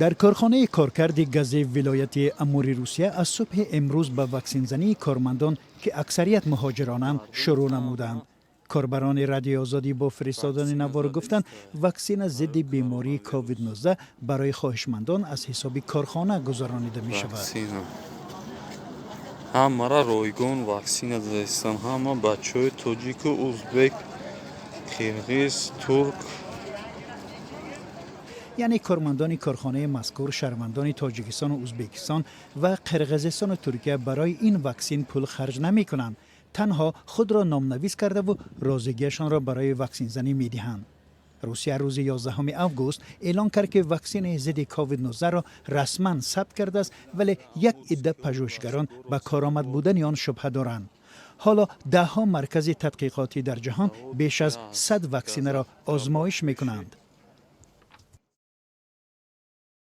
Дар корхонаи коркарди гази вилояти Амури Русия аз субҳи имрӯз ба ваксинзании кормандон, ки аксарият муҳоҷиронанд, шурӯъ намуданд. Корбарони Радиои Озодӣ бо фиристодани навор гуфтанд, ваксина зидди бемории COVID-19 барои хоҳишмандон аз ҳисоби корхона гузаронида мешавад. Ваксина ҳамара ройгон ваксина додастан, ҳама бачаҳои тоҷику узбек, қирғиз, турк. Яъне кормандони корхонаи мазкур, шаҳрвандони Тоҷикистону Узбекистон ва Қирғизистону Туркия, барои ин ваксин пул харҷ намекунанд, танҳо худро номнавис кардаву розигиашонро барои ваксинзанӣ медиҳанд. Русия рӯзи 11 август эълон кард, ки ваксинаи зидди COVID-19-ро расман сабт кардааст, вале як идда пажӯҳишгарон ба коромад будани он шубҳа доранд. Ҳоло даҳҳо маркази тадқиқотӣ дар ҷаҳон беш аз 100 ваксинаро озмоиш мекунанд.